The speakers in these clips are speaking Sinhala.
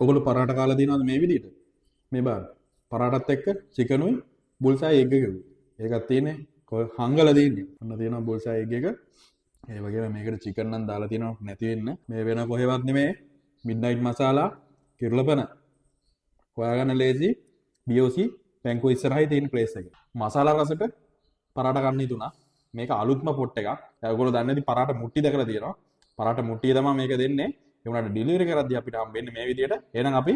ඔයගොල්ලෝ පරාට කාලා තියෙනවද මේ විදිහට? මේ බලන්න. පරාටත් එක්ක චිකනුයි බුල්සයි එග් එකකුයි. ඒකක් තියෙන්නේ හංගලා තියෙන්නේ. ඔන්න තියෙනවා බුල්සයි එග් එක. ඒ වගේම මේකට චිකන් නම් දාලා තියෙනවා නැති වෙන්න. මේ වෙන කොහෙවත් නෙමෙයි. මිඩ්නයිට් මසාලා කිරුළපන. හොයාගන්න ලේසි. BOC බැංකුව ඉස්සරහයි තියෙන ප්ලේස් එක. මසාලා රසට පරාට කන්න හිතුණා. මේක අලුත්ම පොට් එකක්. දැන් ඔයගොල්ලෝ දන්නේ නැති පරාට මුට්ටි දැකලා තියෙනවා. පරාට මුට්ටිය තමයි මේක දෙන්නේ. ඒ වුණාට ඩෙලිවරි කරද්දී අපිට හම්බ වෙන්නේ මේ විදියට. එහෙනම් අපි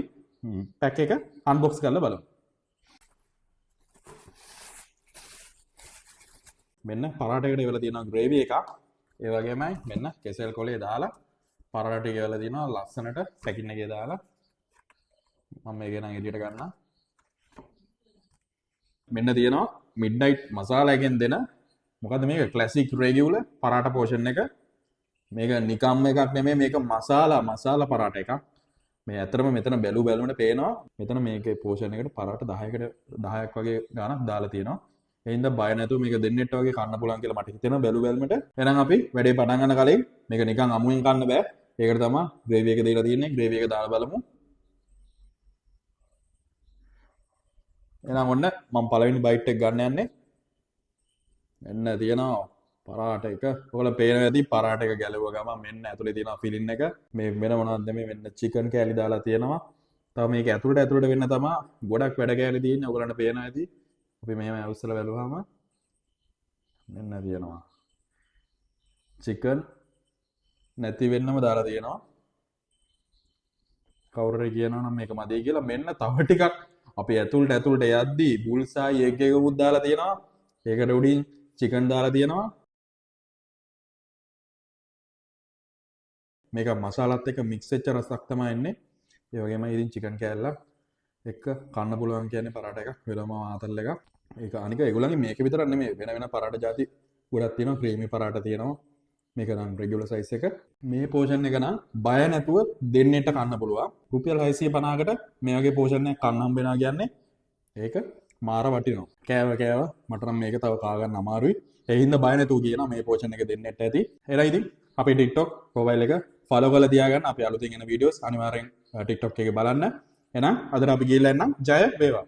පැක් එක අන්බොක්ස් කරලා බලමු. මෙන්න පරාට එකට එවලා තියෙනවා ග්‍රේවි එකක්. ඒ වගේමයි මෙන්න කෙසෙල් කොලේ දාලා පරාට ටික එවලා තියෙනවා ලස්සනට පැකින් එකේ දාලා. මම මේක නම් එළියට ගන්නම්. මෙන්න තියෙනවා මිඩ්නයිට් මසාලා එකෙන් දෙන මොකද්ද මේක ක්ලාසික් රෙගියුලර් පරාට පෝෂන් එක. මේක නිකම්ම එකක් නෙමෙයි, මේක මසාලා පරාට එකක්. මේ ඇත්තටම මෙතන බැලු බැලුවට පේනවා මෙතන මේකේ පෝෂන් එකට පරාට 10ක් වගේ ගාණක් දාලා තියෙනවා. ඒ හින්දා බය නැතුව මේක දෙන්නෙක්ට වගේ කන්න පුළුවන් කියලා මට හිතෙනවා බැලු බැලමට. එහෙනම් අපි වැඩේ පටන් ගන්න කලින් මේක නිකන් අමුයෙන් කන්න බෑ. ඒකට තමයි ග්‍රේවි එක දීලා තියෙන්නේ. ග්‍රේවි එක දාලා බලමු. එහෙනම් ඔන්න මම පළවෙනි බයිට් එක ගන්න යන්නේ. මෙන්න තියෙනවා පරාට එක. ඔයාලා පේනවා ඇති පරාට එක ගැලුව ගමන් මෙන්න ඇතුලේ තියෙනවා ෆිලින් එක. මේ වෙන මොනවද නෙමෙයි, මෙන්න චිකන් කෑලි දාලා තියෙනවා. තව මේක ඇතුලට වෙන්න තමා ගොඩක් වැඩ කෑලි තියෙන්නේ. ඔයගොල්ලන්ට පේනවා ඇති. අපි මෙහෙම ඇවිස්සලා බැලුවාම මෙන්න තියෙනවා. චිකන් නැති වෙන්නම දාලා තියෙනවා. කවුරු හරි කියනවා නම් මේක මදි කියලා. මෙන්න තව ටිකක් අපි ඇතුලට යද්දී බුල්සායි එග් එකකුත් දාලා තියෙනවා. ඒකට උඩින් චිකන් දාලා තියෙනවා. මේක මසාලත් එක්ක මික්ස් වෙච්ච රසක් තමයි එන්නේ. ඒ වගේම ඉතින් චිකන් කෑල්ලක් එක්ක කන්න පුළුවන් කියන්නේ පරාට එකක්, වෙනම ආතල් එකක්. ඒක අනික ඒගොල්ලන්ගේ මේක විතරක් නෙමෙයි, වෙන වෙන පරාට ಜಾති ගොඩක් තියෙනවා. ක්‍රීමි පරාට තියෙනවා. මේක නම් රෙගියුලර් සයිස් එක. මේ පෝෂන් එක නම් බය නැතුව දෙන්නෙක්ට කන්න පුළුවන්. රුපියල් 650කට මේ වගේ පෝෂන් එකක් කන්න හම්බ වෙනවා කියන්නේ ඒක මාර වටිනවා. කෑව කෑව මට නම් මේක තව කා ගන්න අමාරුයි. ඒ හින්දා බය නැතුව කියනවා මේ පෝෂන් එක දෙන්නෙක්ට ඇති. එහෙනම් ඉතින් අපේ TikTok profile එක ෆලෝ කරලා තියාගන්න. අපි අලුතින් එන වීඩියෝස් අනිවාර්යෙන් TikTok එකේ බලන්න. එහෙනම් අදට අපි ගිහිල්ලා එන්නම්. ජය වේවා.